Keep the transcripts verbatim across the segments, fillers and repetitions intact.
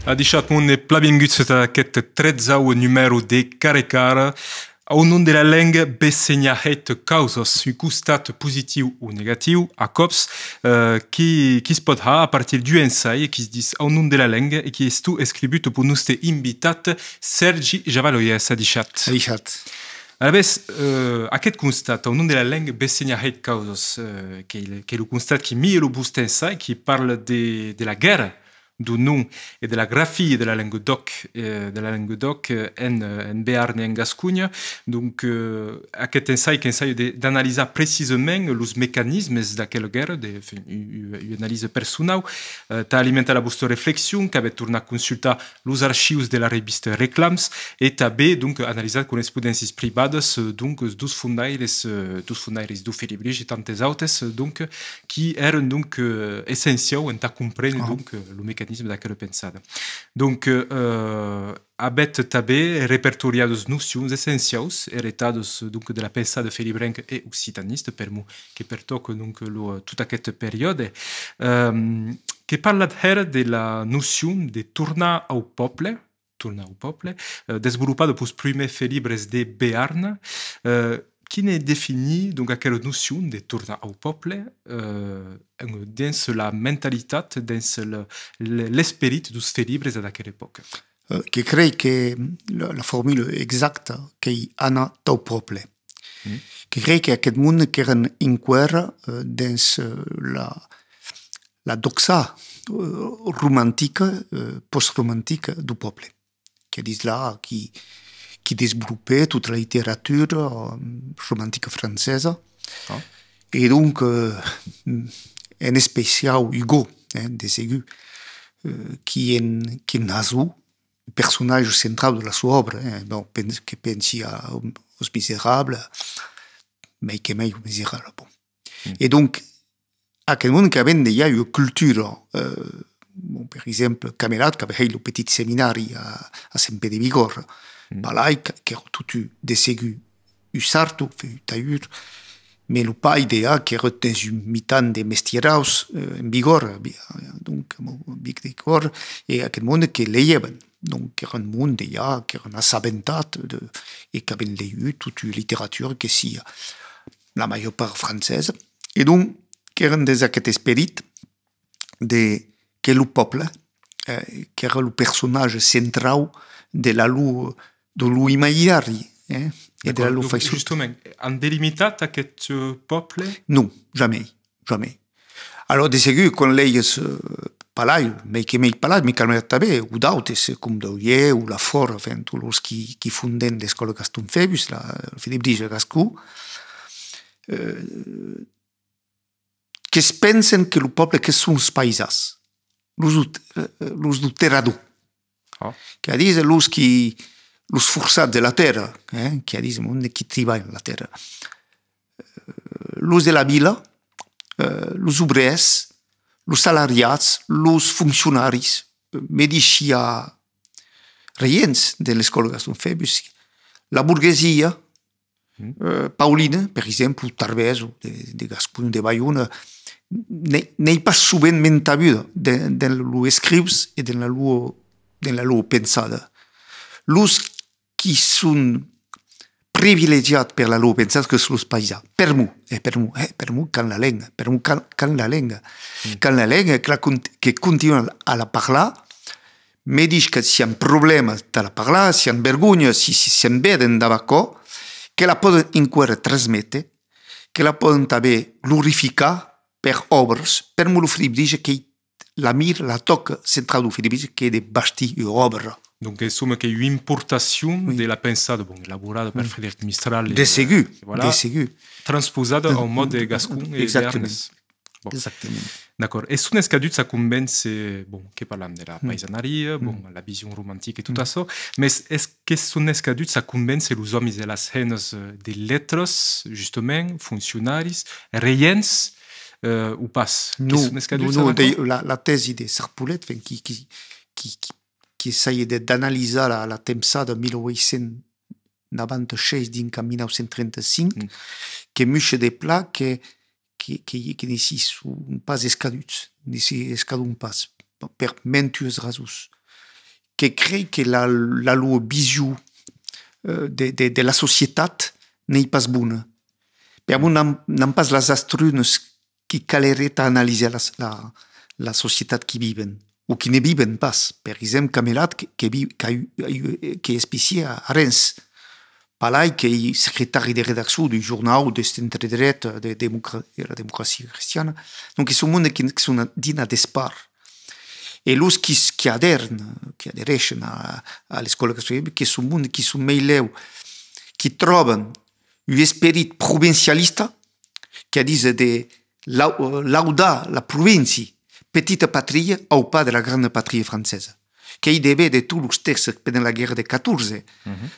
Adishatz monde, plan vienguts a aqueth tretzau numèro de Cara e Cara. Au nom de la lenga, bessenharetz causas, un constat positiu o negatiu, a còps, eh, qui, qui's pòt har a partir d'un ensai qui's ditz Au nom de la lenga e qui estó escrivut per noste invitat Sèrgi Javaloyès. Adishatz. Adishatz. Alavetz, eh, aqueth constat, Au nom de la lenga, bessenharetz causas, eh, qu'ei, qu'ei lo constat qui mia lo vòste ensai, qui parla de, de la guèrra, deu nom e de la grafia de la lenga d'òc, eh, de la lenga d'òc, eh, en, eh, en Bearn e en Gasconha. Donc, eh, aqueth ensai qu'ensaja de, d'analisar precisament los mecanismes d'aquela guèrra, de, enfin, u-, u-, ua analisa personau, eh, tà alimentar la vòsta reflexion, qu'avetz tornat consultar los archius de la revista Reclams e tanben, donc, analisat correspondéncias privadas, eh, donc, deus fondaires, eh, deus fondaires deu Felibritge e tantes autes, eh, donc, qui èran, donc, eh, essenciau entà compréner, donc, eh, lo mecanisme d'aquela pensada. Donc, eh, avetz tanben repertoriat de nocions essenciaus, eretadas, donc, de la pensada felibrenca e occitanista, permor que pertòca, donc, lo, tot aqueste periòde, ehm, que parlatz hèra de la nocion de tornar au pòble, tornar au pòble, eh, desvolopada peus prumèrs felibres de Bearn, eh, qui ne definís, donc, aquela nocion de tornar au pòble, eh, en, dens la mentalitat, dens le, le, l'esperit deus felibres ad aquela epòca. Eh, que crei que la, la formula exacta qu'ei anar tau pòble. Mm. Que crei que aqueth monde qu'èran enqüèra, eh, dens, eh, la, la doxa, eh, romantica, eh, postromantica deu pòble. Que ditz la, qui, qui desvolopè tota la literatura, eh, romantica francesa. Ah. E donc, eh, en especiau Hugo, eh, de segur, eh, qui en, qui en hasó personatge centrau de la sua òbra, eh, bon, pen-, que pensi a, aus Miserables, mei que mei aus Miserables, bon. Mm. E donc, aqueth monde qu'avèn dejà ua cultura, eh, bon, per exemple, Camelat, qu'avè hèit lo petit seminari a, a Sent Pèr de Bigòrra, mm, Palai, que, qu'èra totun de segur un sarto, enfin, un talhur, mès lo pair dejà qu'èra dens un mitan de mestieraus, eh, en Bigòrra, bi-, donc, au Vic de Bigòrra, e aqueth monde que leièvan. Donc, qu'èra un monde dejà, qu'èran assabentats de, e qu'avèn leiut tota ua literatura que sia la màger part francesa. E donc, qu'èran dens aqueth esperit de, que lo pòble, eh, qu'èra lo personatge centrau de la lo, de lo imaginari, eh, e de la lo faiçon. Justament, an delimitat aqueth, eh, pòble? Non, jamei, jamei. Alòrs, de segur, quan leies, eh, Palai, mei que mei Palai, mès Camelat tanben, o d'autes, com Daulier, o Lafòrt, enfin, tots los qui, qui fondèn l'escòla Gaston Febus, la, lo Felibritge gascon, eh, que's pensen que lo pòble que son los paisans, los deu, eh, los deu terrador. Ah. Que a díser los qui, los forçats de la tèrra, eh, que a díser monde qui tribalhan la tèrra. Eh, los de la vila, eh, los obrèrs, los salariats, los foncionaris, eh, medish i a regents de l'escòla Gaston Febus, la borguesia, Mm. Eh, Paulina, per exemple, o Tarbèso, de, de Gasconha, de Baiona, n'ei, n'ei pas sovent mentavuda de, de los escrius e de la lor, de la lor pensada. Los qui son privilegiats per la lor pensada que son los paisans. Permor, eh, permor, eh, permor qu'an la lenga, permor qu'an, qu'an la lenga. Mm. Qu'an la lenga, que la cont-, que continuan a la parlar, medish que si an problèmas tà la parlar, si an vergonha, si, si se'n veden dab aquò, que la pòden enqüèra transméter, que la pòden tanben glorificar per òbras, permor lo Felibritge qu'ei la mira, la tòca centrau deu Felibritge qu'ei de bastir ua òbra. Donc, en soma, qu'ei ua importacion, oui, de la pensada, bon, elaborada per, oui, Frederic Mistral, de segur, e, voilà, de segur, transposada au mòde gascon e bearnés. Bon. Exactament. D'acòrd. E son escaduts a convéncer, bon, que parlam de la, mm, paisanaria, bon, mm, la vision romantica e tot, mm, açò, mès es que son escaduts a convéncer los òmis e las hemnas, eh, de letras, justament, foncionaris, regents, eh, o pas? Que non, son escaduts, non, non, a, de, la, la tèsi de Sarpolet, enfin, qui, qui, qui, qui, qui essaye de, d'analisar la, la tempsada mil ueit cents navanta sheis dinc a mil nau cents trenta cinc, mm, que muishe de plan que que, que, que ne si son pas escaduts, ne si escadon pas, per mantuas rasons. que crei que la, la lor vision, eh, de, de, de la societat n'ei pas bona. Per'mor n'an, n'an pas las astrunas qui caleré tà analisar la, la, la societat qui viven, o qui ne viven pas. Per exemple, Camelat, que, que, vi, qu'a, qu'ei especièr a, a Rennes. Palai qu'ei secretari de redaccion d'un jornau de centre-dreta, de, democra, de la democracia cristiana. Donc, que son monde qui, qui son dins a despart. E los qui, qui adèren, qui adereishen a, a l'escòla gastronomica, que son monde qui son meilèu, qui tròban un esperit provincialista, que a díser de lau, laudar la província, petita patria au pas de la granda patria francesa. Qu'ei dever de tots los tèxtes pendent la guèrra de catorze,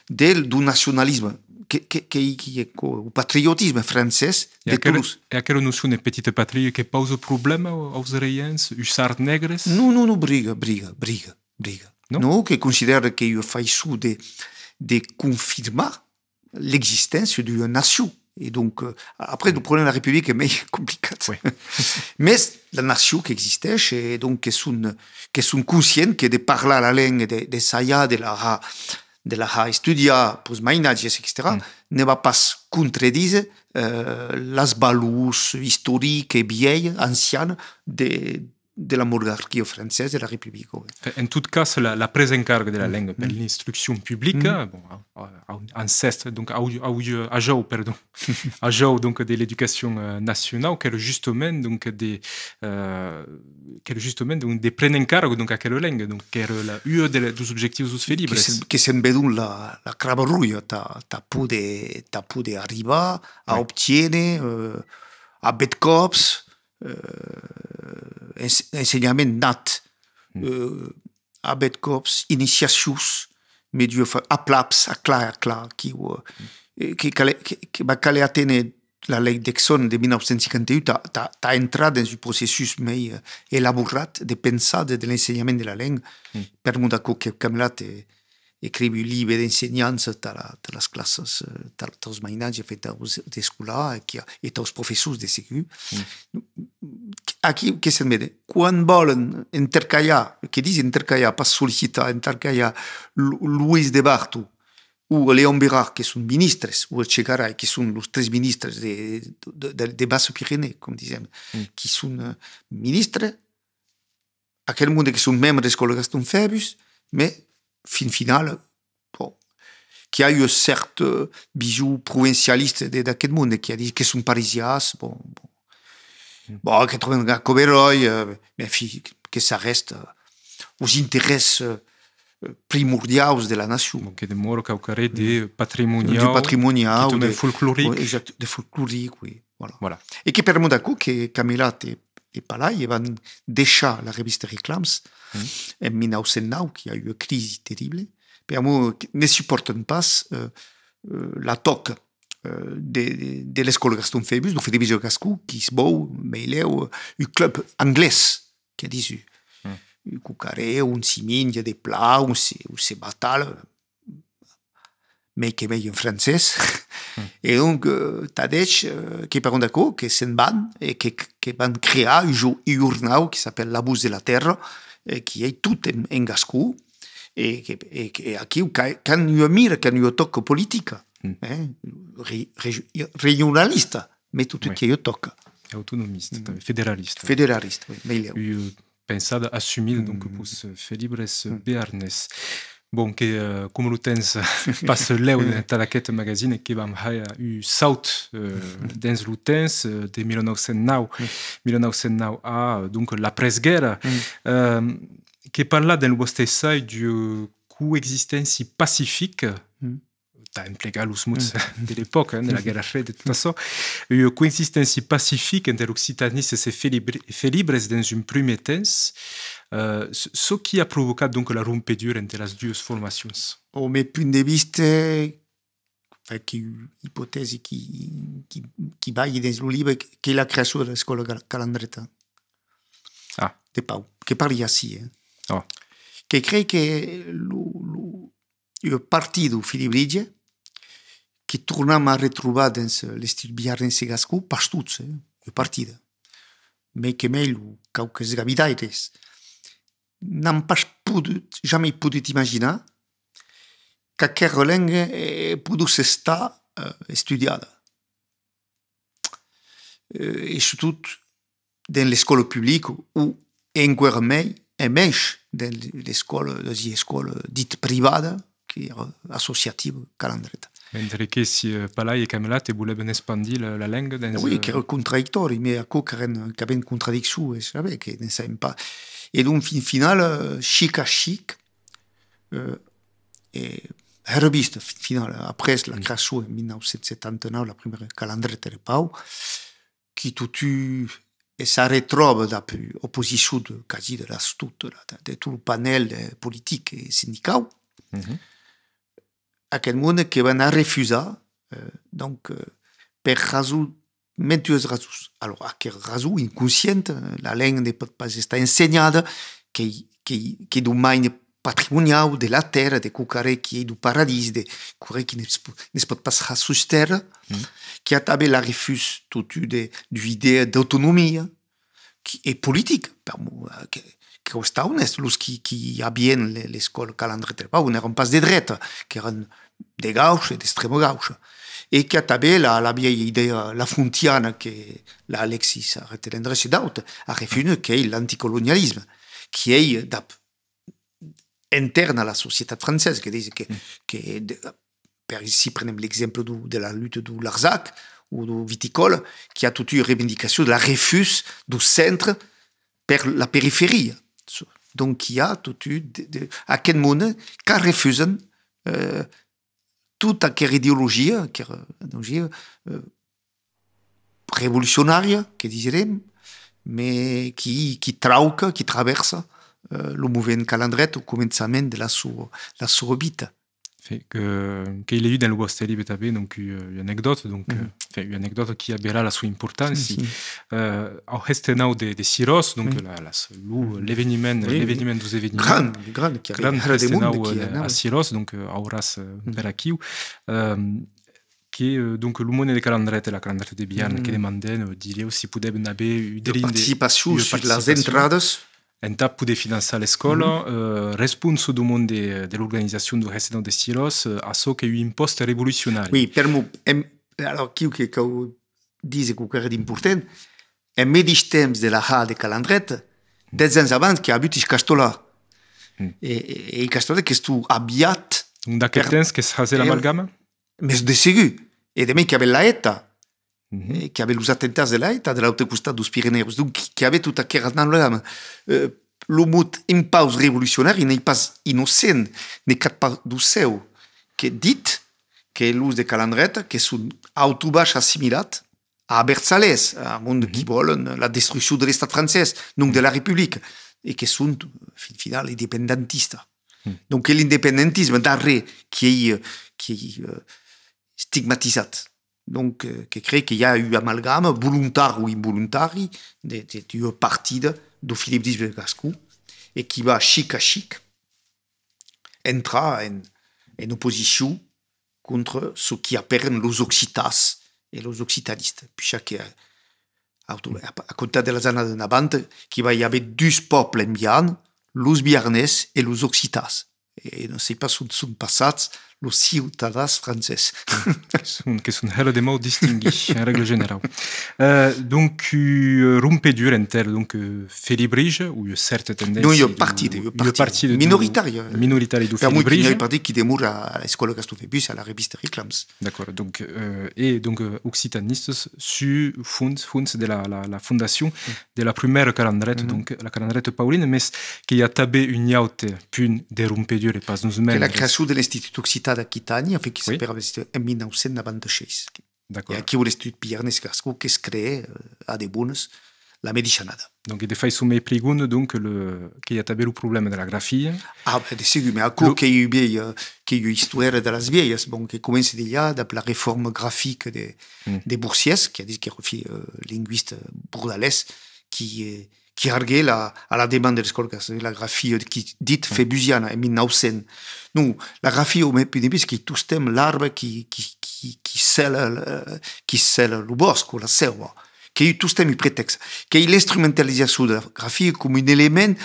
del, d'un nacionalisme, que, que, que, que, o patriotisme francés de tots los. E aquela nocion de petita patria que pausa problèma aus reians, ussards negres? Non, non, non, briga, briga, briga, briga. Non? Non, que considèra qu'ei ua faiçon de, de confirmar l'existéncia d'ua nacion. E donc, euh, après, lo problèma de la Republica es mei complicat. Oui. Mès la nacion qu'existeish, e donc que son, que son conscients que de parlar la lenga, de, d'essajar de la har, de la har estudiar peus mainatges, etcetèra, ne va pas contredíser, euh, las valors istoricas e vielhas, ancianas, de, de la monarquia francesa, de la Republica. En tot cas, la, la presa en carga de la lenga per l'instruccion publica, bon, a, a, a, ancèstre, donc, au, au, ajau, perdon, ajau, donc, de l'Educacion, euh, nacionau, qu'èra justament, donc, de, euh, qu'èra justament, donc, de préner en carga, donc, aquela lenga, donc, qu'èra la, ua de, deus objectius deus Felibres. Que se'n, que se'n vedon la, la craba roja, tà, tà poder, tà poder arribar a obtiéner, euh, a bèths còps, euh, ens-, ensenhament nat, euh, a bèths còps, iniciacions, medieu fa-, a plaps, a clar, a clar, qui, euh, que, que, que va caler aténer la lei Deixonne de mila nau cents cinquanta un tà, tà, tà entrar dens un processus mei, euh, elaborat de pensada de l'ensenhament de la lenga. Per'mor d'aquò que Camelat, eh, escriu un libe d'ensenhança tà la, tà las classas, eh, tà, taus mainatges, enfin, taus escolars, e qui, e taus professors de segur. Aquí, que se'n vede, quan vòlen entercalhar, que disi entercalhar, pas sollicitar, entercalhar Lo-, Loís de Barto o Léon Bérard, que son ministres, o Etchegaray, que son los tres ministres de, de, de, de Bassa Pirenèas, com disèm, qui son, eh, ministres, aquel monde que son membres d'Escòla Gaston Febus, mès, fin finala, bon, qu'i a ua cèrta vision provincialista de, d'aqueth monde, qui a dit que son parisians, bon, bon. Bon, que tròben aquò beròi, eh, mès, enfin, que s'arrèsta aus interès, eh, primordiaus de la nacion. Donc, que demòra quauquarren de patrimoniau, patrimoniau, quitament de folcloric. Oui, exact, de folcloric, oui. Voilà. Voilà. E que per'mor d'aquò que Camelat e, e Palai e van deishar la revista Reclams en mila nau cents nau, qu'i a ua crisi terribla, per'mor que ne supòrtan pas, eh, eh, la tòca, eh, de, de, de l'Escòla Gaston Febus, deu Felibritge Gascon, qui's vòu, meilèu, eh, un club anglés, que a dit, un cocarèu, un siminja de plan, un se, un se batal, mei que mei en francés. E donc, eh, tà d'elhs, eh, que parlan d'aquò, que se'n van e que, que van crear un jo-, un jornau qui s'apèla La Votz de la Tèrra, e qui ei tot en, en gascon, e que, e que aquiu qu'a-, qu'an ua mira, qu'an ua tòca politica, eh? Re-, re-, regionalista, mès tot, oui, qu'ei ua tòca. Autonomista, tanben, federalista. Federalista, oui, meilèu. Ua pensada assumida, donc, peus, eh, felibres, eh, bearnes. Bon, que, eh, coma lo temps passa lèu entad aqueth magazine, que vam har un saut, eh, dens lo temps, eh, de mila nau cents nau, mila nau cents nau a, donc, l'après-guèrra. Eh, que parlatz dens lo vòste essai d'ua coexisténcia pacifica, tà emplegar los mots de l'epòca, eh, de la Guèrra Freda e tot açò, ua coexisténcia pacifica entre occitanistes e felibri-, felibres dens un prumèr temps, eh, çò, çò qui a provocat, donc, la rompedura entre las duas formacions? Au meu punt de vista, enfin, qu'ei ipotèsi qui, qui, qui balhi dens lo libe, qu'ei la creacion de l'Escòla Cal-, Calandreta. Ah. De Pau, que parli ací, eh. Oh. Que crei que lo, lo, ua partida deu Felibritge, que tornam a retrobar dens l'estil biarnés e gascon, pas tots, eh, ua partida. Mei que mei lo, quauques gavidaires. n'an pas podut, jamai podut imaginar qu'aquera lenga, eh, podós estar, eh, estudiada. Eh, e sustot dens l'escòla publica o enqüèra mei, e mensh dens l'escòla, las escòlas dit privada, qu'èra associativa, Calandreta. Mentre que si, eh, Palai e Camelat e volèvan espandir la, la lenga dens, Oui, eh, qu'èra contradictòri, mès aquò qu'èran, qu'avèn contradiccions, e sabe que ne sabèm pas. E donc, fin finala, eh, chic a chic, eh, e hèra viste, fin finala, après la creacion en mila nòu cents setanta nòu, la primièra Calandreta de Pau, qui totun e s'arretròba dab oposicion de quasi de las tot, de, de tot lo panèl, eh, politic e sindicau. Aquel monde que van a refusar, eh, donc, eh, per rason, mantuas rasons. Alors, aquera rason inconscienta, eh, la lenga ne pòt pas estar ensenhada, qu'ei, qu'ei, qu'ei d'un maine patrimoniau de la tèrra, de quauquarren qui ei d'un paradís, de quauquarren qui ne's po-, ne's pòt pas har sus tèrra, qui a tanben la refús totun de, d'ua idèa d'autonomia, qui, e politica, per'mor, eh, que, que costava onèst, los qui, qui avián le-, l'escòla Calandreta de Pau, n'èran pas de dreta, qu'èran de gaucha e d'extrèma gaucha. E qu'i a tanben la, la vielha idèa lafontiana que l'a Alexis Arreter-Lendresse e d'autes, a refús qu'ei l'anticolonialisme, qui ei dab intèrna a la societat francesa, que dise que, que de, per, si prenem l'exemple deu, de la luta deu Larzac o deu viticòla, qu'i a totun ua reivindicacion de la refús deu centre per la periferia. Donc, qu'i a totun de, de, aqueth monde qu'arrefusan, eh, tota aquera ideologia, aquera ideologia, eh, revolucionària, que disèrem, mès qui, qui trauca, qui travèrsa, eh, lo movement Calandreta au començament de la sua, la sua vita. Fe, que, qu'èi leiut dens lo vòste libe tanben, donc, ua, ua anecdòta, donc, eh, fe, ua anecdòta qui averà la sua importància. Eh, au hestenau de, de Siròs, donc, la, la, lo, l'eveniment, l'eveniment deus eveniments. Grand, grand, qu'i avè hèra de monde qui anava. A Siròs, donc, eh, auràs, eh, per aquiu. Eh, que, eh, donc, lo monde de Calandreta e la Calandreta de Biarn que demandèn, eh, dilhèu, si podèvan aver un drin de, ua participacion sus las entradas entà poder finançar l'escòla, eh, responsa deu monde de, de l'organizacion deu hestenau de Siròs, eh, açò qu'ei un impòst revolucionari. Oui, per'mor, em, alors, quiu que cau díser quauquarren d'important, en medish temps de la hada de Calandreta, dètz ans abans qu'i a avut Iscastolà. E, e, e Iscastolà qu'estó aviat. Donc, d'aqueth temps que's hasè l'amalgama? Mès de segur. E de mei qu'i avè la ETA, eh, qu'i avè los atentats de la ETA de l'aute costat deus Pirenèus. Donc, qu'i, qu'i avè tota aquera amalgama. Eh, lo mot impaust revolucionari n'ei pas innocent, ne cau pas deu cèu, que dit que los de Calandreta, que son autobaish assimilats a Bersalès, a monde qui vòlen la destruccion de l'Estat francés, donc de la Republica, e que son, fin finala, independentistas. Donc, que l'independentisme darrèr qui ei, qui ei, eh, estigmatizat. Donc, eh, que crei que i a ua amalgama, volontari o involontari, de, de, d'ua partida deu filibrisme gascon, e qui va chic a chic entrar en, en oposicion contra çò qui apèran los occitans e los occitanistas. Puishque, eh, a, a comptar de las annadas en avant, qu'i va i aver dus pòbles en Biarn, los biarnés e los occitans. E non sèi pas on son passats los ciutadans francés. Que son, que son hèra de mau distinguir, en règla generau. Eh, donc, ua rompedura enter, donc, eh, Felibritge, o ua cèrta tendéncia... Non, ua partida, ua partida, ua partida minoritària. Minoritària deu Felibritge. Per'mor qu'i a un partit qui demora a l'escòla Gaston Febus, a la revista Reclams. D'acòrd, donc, eh, e donc, eh, occitanistas sus fons, fons de la, la, la fondacion de la prumèra Calandreta, donc la Calandreta Paulina, mès que i a tanben un aute punt de rompedura, pas nos mens. Que la creacion de l'Institut Occitan d'Aquitània, enfin, qui s'apèra en mila nòu cents navanta sheis. D'acòrd. E aquiu l'Institut Biarnés Gascon que's crèa, eh, a de bonas, la medisha annada. Donc, e de faiçon mei pleigonda, donc, le, que i a tanben lo problèma de la grafia. Ah, ben, de segur, mès aquò qu'ei ua vielha, qu'ei ua istoèra de las vielhas, bon, que comença dejà dab la reforma grafica de, de Boursiès, qui a dit que, eh, lingüista bordalés, qui, eh, qui arguèt la, a la demanda de l'escòla, que la grafia qui dit febusiana en mila nòu cents. Non, la grafia, au mei punt de vista, qu'ei tostemps l'arbre qui, qui, qui, qui cèla, eh, qui cèla lo bòsc o la sèuva, qu'ei tostemps un pretèxte, qu'ei l'instrumentalizacion de la grafia com un element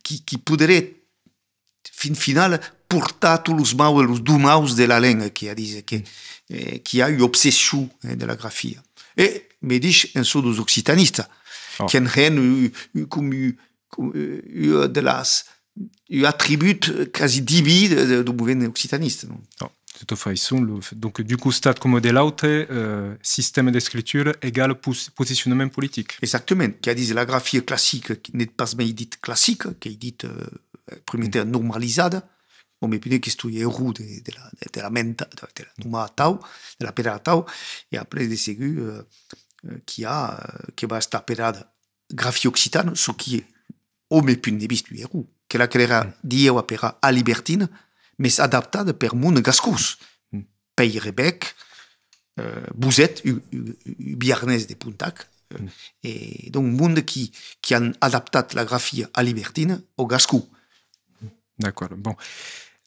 qui, qui poderé, fin finala, portar tots los maus e los domaus de la lenga, qui a, dise, que, eh, qui a ua obsession, eh, de la grafia. E medish en çò deus occitanistas, oh, qui en hèn u-, u-, com u-, com, eh, ua de las, un atribut quasi divin de, de, deu movement occitanista, non? Non, de tota faiçon, lo, donc, d'un costat coma de l'autre, eh, sistèma d'escritura egal pos-, posicionament politic. Exactament, qui a, dise, la grafia classica, qui n'ei pas mei dit classica, qu'ei dit, eh, prumèr, mm, normalizada, au mei prumèr qu'estoi error de, de la, de, de la menta, de, de la nomar atau, de l'aperar atau, e après, de segur, eh, eh, qui a, eh, que va estar aperada grafia occitana, çò qui ei, au mei punt de vista, un error, que la calerà, mm, dilhèu aperar alibertina, mès adaptada per monde gascons. Mm. Pèirebec, eh, Boset, un, un, un biarnés de Pontac, eh, mm, e donc monde qui, qui an adaptat la grafia alibertina au gascon. D'acòrd. Bon.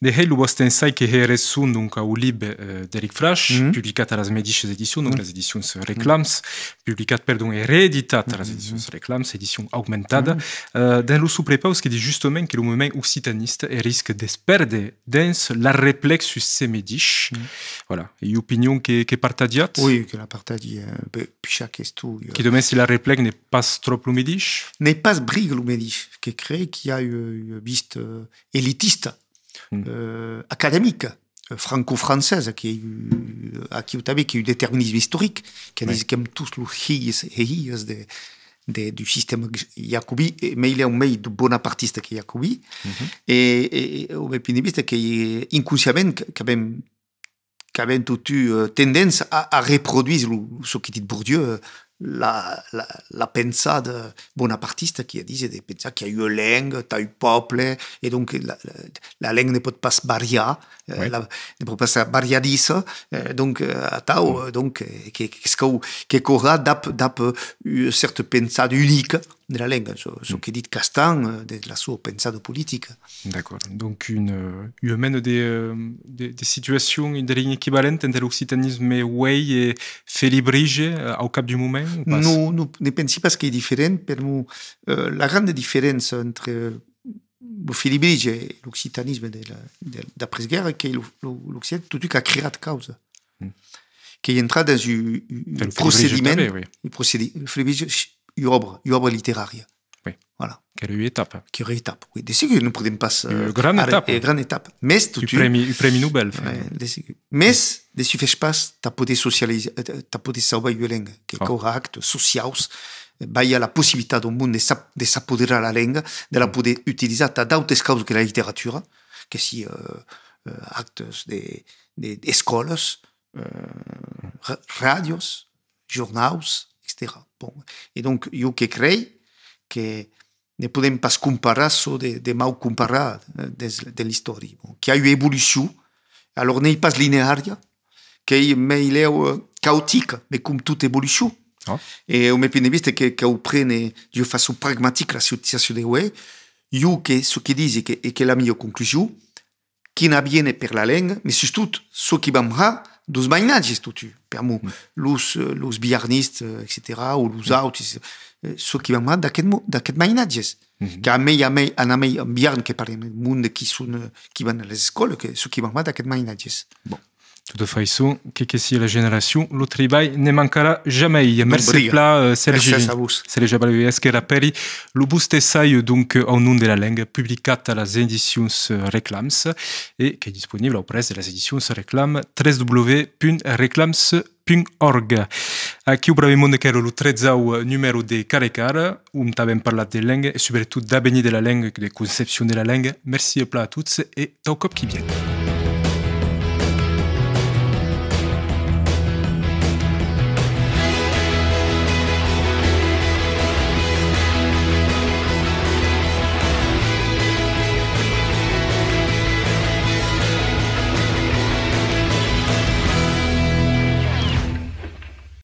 De hèit, lo vòste ensai que hè resson, donc, au libe, eh, d'Eric Frach, mhm, publicat a las medishas edicions, donc, mhm, las edicions Reclams, publicat, perdon, e reeditat a las, mhm, edicions Reclams, edicion augmentada. Mhm. Eh, dens lo suu prepaus que ditz justament que lo movement occitanista e risca de's pèrder dens l'arreplec sus se medish. Mhm. Voilà. E ua opinion que, que partatjatz? Oui, que la partatgi, eh, be, puish qu'estoi, eh. Qui demandi se l'arreplec n'ei pas tròp lo medish? N'ei pas briga lo medish, que crei qu'i a ua, ua vista, eh, elitista, mm, eh, academica, eh, franco-francesa, qui ei, eh, aquiu tanben, qu'ei un determinisme istoric, que, oui, dise qu'èm tots los hilhs e hilhas de, de, deu sistèma jacobin, e mei lèu mei deu bonapartista que jacobin, mhm, e, e, e au mei punt de vista qu'ei inconsciament que, qu'avem qu'avem totun, eh, tendéncia a, a reproduir lo, çò que ditz Bourdieu, eh, la, la, la pensada bonapartista, qui a, dise, de pensar qu'i a ua lenga tà un pòble, e donc la, la, la lenga ne pòt pas variar, eh, oui, la, ne pòt pas èsser variadissa, eh, donc, eh, atau, mm, eh, donc, eh, que, que, que cau, que caurà dab, dab, eh, ua cèrta pensada unica, de la lenga, çò, çò, mm, que ditz Castan, eh, de la sua pensada politica. D'acòrd. Donc, un, eh, ua mena de, eh, de, de situacion, un drin equivalent entre l'occitanisme uei e Felibritge, eh, au cap d'un moment, o pas? Non, non, ne pensi pas qu'ei diferent, per'mor, eh, la granda diferença entre lo Felibritge e l'occitanisme de la, de, d'après-guèrra, qu'ei lo, lo, l'occitan, totun qu'a creat causa. Mm. Qu'ei entrat dens un, un, un procediment, tanben, oui, un procedi-, Felibritge, ua òbra, ua òbra literària. Oui. Voilà. Qu'èra ua etapa. Qu'èra etapa, oui. De segur, non podem pas, eh, ua grana etapa. Ua grana etapa. Mès, totun, un prèmi, un prèmi Nobel, enfin. Eh, de segur. Mès, ne sufeish pas tà poder socializar, eh, tà poder sauvar ua lenga. Que, oh, caurà actes sociaus, eh, balhar la possibilitat au monde de s'ap-, de s'apoderar la lenga, de la, mm, poder utilizar tà d'autes causas que la literatura, que si, eh, eh, actes de, de, d'escòlas, eh, ra-, ràdios, jornaus, etcetèra. Bon. E donc, jo que crei que ne podem pas comparar çò de, de mau comparar, eh, dens, dens l'istòria. Bon, qu'i a ua evolucion, alòrs n'ei pas lineària, qu'ei mei lèu, eh, caotica, mès com tota evolucion. Ah. E au mei punt de vista que cau préner d'ua façon pragmatica la situacion de uei, jo que çò que disi que, e qu'ei la mia conclusion, quin aviéner per la lenga, mès sustot çò qui vam har deus mainatges totun, per'mor, mm, los, eh, los biarnistas, eh, etcetèra, o los, mm, autis, eh, çò qui vam har d'aqueth mo-, d'aqueths mainatges. Mhm. Qu'a mei a mei, anar mei en Biarn que parlen eth monde qui son, eh, qui van a las escòlas, que çò qui vam har d'aqueths mainatges. Bon. Tota faiçon, que que sia la generacion, lo tribalh ne mancarà jamei. Mercé plan, eh, Sergi. Mercés a vos. Sergi Abalveiras, que rapèri lo vòste ensai, donc, eh, au nom de la lenga, publicat a las edicions, eh, Reclams, e qu'ei disponible au prètz de las edicions Reclam, tres w punt reclams punt org. Aquiu, brave monde, qu'èra lo tretzau, eh, numèro de Cara e Cara, ont avem parlat de lenga e, subretot, d'avenir de la lenga, de concepcion de la lenga. Mercé plan a tots e tau còp qui vien.